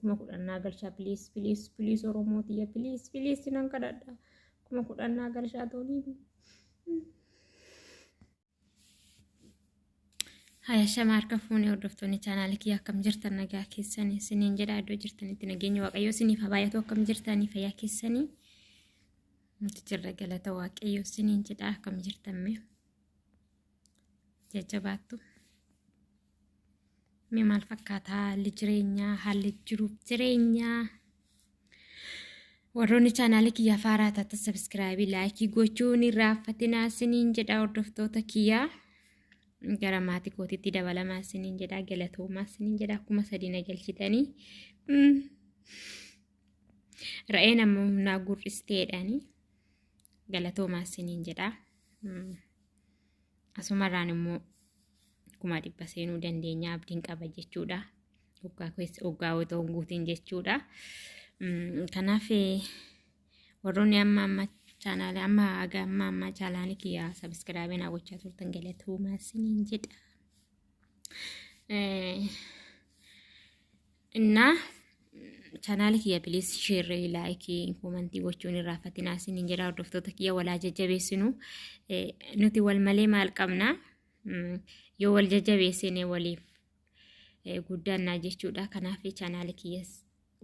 10,000 naa galchaa please please please Oromoo tiyya please please nan kadhadha 10,000 naa galchaa toonii. Haya shama harka fuunee hordoftoonni chaanaala kiyya akkam jirtan nagaa keessanii isiniin jedha iddoo jirtanitti nageenya waaqayyoo isiniif haa baay'atu akkam jirtanii fayyaa keessanii nuti jirra galata waaqayyoo isiniin jedha akkam jirtan mee jajjabaattu mee maal fakkaata haalli jireenyaa haalli jiruuf jireenyaa Warroonni chaanaalii kiyyaa faaraa taatan sabiskiraayibii laayikii gochuun hin raaffatinaa isiniin jedha hordoftoota kiyyaa. Gara maatii kootiitti dabalamaa isiniin jedha galatoomaa isiniin jedha 3000 na galchitanii. Ra'een ammoo humnaa gur'isteedhaani galatoomaa isiniin jedha. Asumarraan immoo 100,000 seenuu dandeenya abdiin qaba jechuudha. Waggaa keessa waggaa otoo hin guutiin jechuudha. Kanaaf warroonni amma amma chaanaala amma haga amma amma chaanaali kiyya sabiskiraabii naa gochaa turtan galatoomaa isiniin jedha. Innaa chaanaali kiyya piliis sheerree laayikii koomantii gochuun hin raafatinaa isiniin jedha hordoftoota kiyya walaa jajjabeessinu nuti wal malee maal qabna yoo wal jajjabeessine waliif guddannaa jechuudha kanaaf chaanaali kiyyas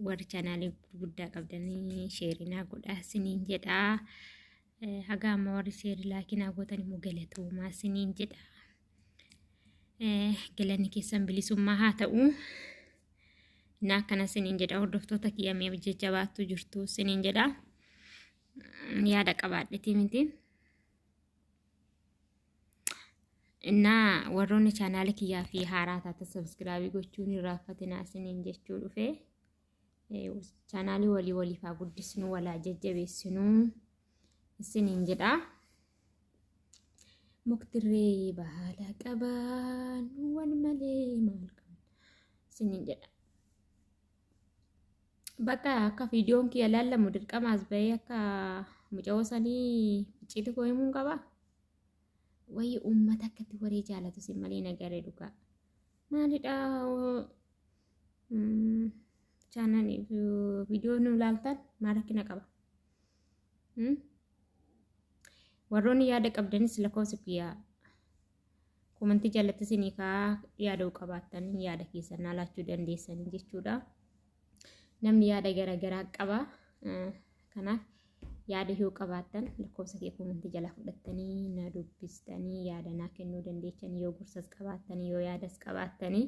warri chaanaalii guddaa qabdanii sheerinaa godhaa isiniin jedha haga amma warri sheerii laayikii naa gootan immoo galatoomaa isiniin jedha. Galanni keessan bilisummaa haa ta'u. Na akkana isiniin jedha hordoftoota kiyya mee jajjabaattu jirtu isiniin jedha. Yaada qabaadhetii miti. Innaa warroonni chaanaala kiyyaa fi haaraa taatan sabiskiraabii gochuun hin raaffatinaa isiniin jechuu dhufe. Chaanaalii walii waliif haa guddisnu walaa jajjabeessinuu isiniin jedha. Muktirree baala qabaa nu wal malee maal qabna isiniin jedha. Bakka akka viidiyoon kiyya laallamu dirqama as bahee akka mucawoo sanii icciitii koo himuun qaba. Wayii uummata akkatti waree jaalatu sin malee nagaree dhugaa. Maalidha chaanalii viidiyoo nu laaltan maal rakkina qaba? Warroonni yaada qabdanis lakkoofsa kiyya komantii jalatti isinii kaa yaada qabaattan yaada keessan naa laachuu dandeessanii jechuudha. Namni yaada garaagaraa qaba. Kanaaf yaada yoo qabaattan lakkoofsa kee komantii jalaa fudhattanii na dubbistanii yaada naa kennuu dandeessanii yoo gorsas qabaattanii yoo yaadas qabaattanii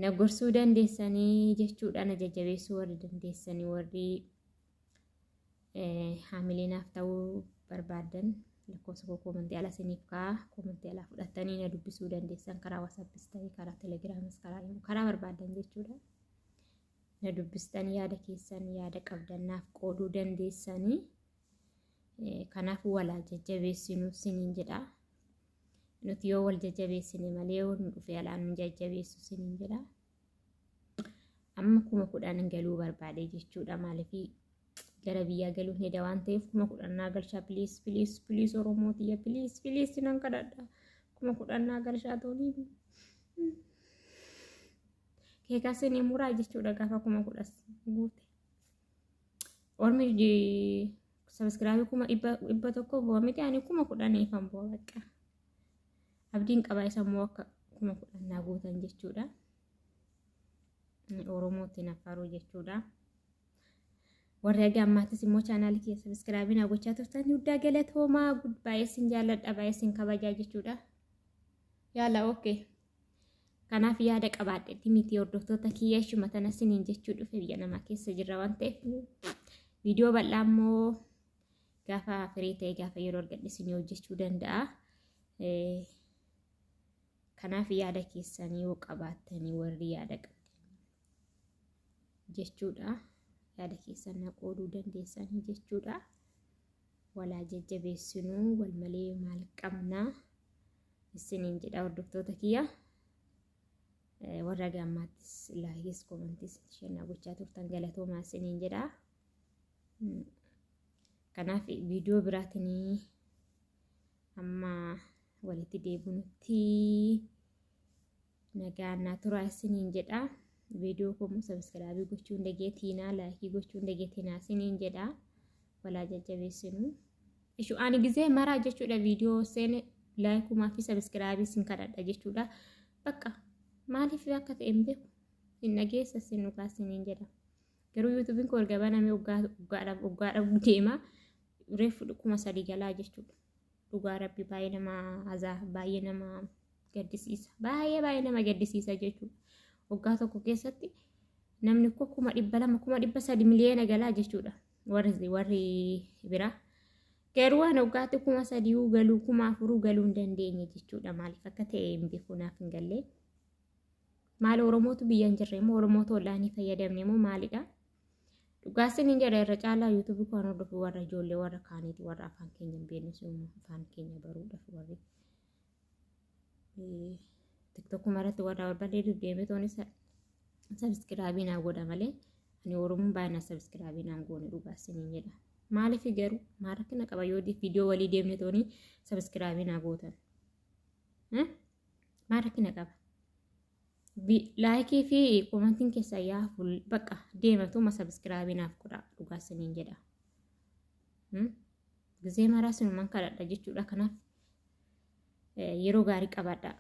na gorsuu dandeessanii jechuudha. Na jajjabeessuu warri dandeessanii warri haamilee naaf ta'uu barbaaddan lakkoofsa koo koomantii ala isiniif kaa'a koomantii alaa fudhattanii na dubbisuu dandeessan karaa wasappis ta'e karaa telegiraamis karaa karaa barbaaddan jechuudha. Na dubbistan yaada keessan yaada qabdan naaf qooduu dandeessanii kanaaf walaa jajjabeessinu siniin jedha. Nuti yoo wal jajjabeessine malee yoo nu dhufee alaa nu jajjabeessu siniin jedha. Amma 10,000 galuu barbaade jechuudha. Maaliif gara biyyaa galuun heda waan ta'eef 10,000 naa galchaa please please please Oromoo tiyya please please nan kadhadha. 10,000 naa galchaa toonii. Keekaa isinii muraa jechuudha gaafa 10,000 guute. Ormi sabiskiraabii 100,000 bu'a miti ani 10,000fan bu'a bakka. Abdiin qaba isa immoo akka 10,000 naa guutan jechuudha. Oromootti nafaruu jechuudha. Warri haga ammaattis immoo chaanaalii kiyya sabiskiraabii naa gochaa turtan guddaa galatoomaa baay'ee sin jaalladha baay'ee sin kabajaa jechuudha. Yaala okay. Kanaaf yaada qabaadhetti miti hordoftoota kiyya ishuma tana siniin jechuu dhufe biyya namaa keessa jirra waan ta'eef viidiyoo bal'aa immoo gaafa firii ta'e gaafa yeroo argadhe isinii hojjechuu danda'a. Kanaaf yaada keessan yoo qabaattanii warri yaada qabdan jechuudha. Yaada keessan na qooduu dandeessanii jechuudha. Walaa jajjabeessinuu wal malee maal qabnaa isiniin jedha hordoftoota kiyya. Warra gaammaattis laayikis koomantis shannaa gochaa turtan galatoomaa isiniin jedha. Kanaaf viidiyoo biraatiin amma walitti deebinutti nagaan naa turaa isiniin jedha. Viidiyoo koo immoo sabiskiraabii gochuu hin dageetiinaa, laayikii gochuu hin dageetiinaa isiniin jedha. Walaa jajjabeessinu. Ishu ani gizee maraa jechuudha viidiyoo seene laayikumaa fi sabiskiraabii sin kadhadha jechuudha. Bakka maaliif akka ta'e hin beeku. Hin dhageessa sin dhugaa isiniin jedha. Garuu yuutuubiin koo erga banamee waggaadhaaf waggaadhaaf deema. Reefu 3000 galaa jechuudha. Dhugaa rabbi baay'ee nama azaa, baay'ee nama gaddisiisa. Baay'ee baay'ee nama gaddisiisa jechuudha. Waggaa tokko keessatti namni koo 200,000, 300,000, miliyoona galaa jechuudha. Warri biraa. Garuu waan waggaatti 3000 galuu, 4000 galuu hin dandeenye jechuudha. Maaliif akka ta'e hin beeku, naaf hin galle. Maal Oromootu biyya hin jirre moo, Oromootu ollaanii fayyadamne moo maalidha? Dhugaa isiniin jedha, irra caalaa yuutuubii kan hordofu warra ijoollee warra kaaniiti, warra afaan keenya hin beekne sun afaan keenya baruudhaaf warri tiktokuma irratti warra barbaadee deemee toonis sabiskiraabii naa godha malee ani Oromoon baay'inaan sabiskiraabii naan goone, dhugaa isiniin jedha. Maaliif garuu maal rakkina qaba yoo viidiyoo walii deemne toonii sabiskiraabii naa gootan? Maal rakkina qaba? Laayikii fi koomantiin keessa yaa bakka deematuma sabiskiraabii naaf godha, dhugaa isiniin jedha. Gizee maraa sinuman kadhadha jechuudha. Kanaaf yeroo gaarii qabadha.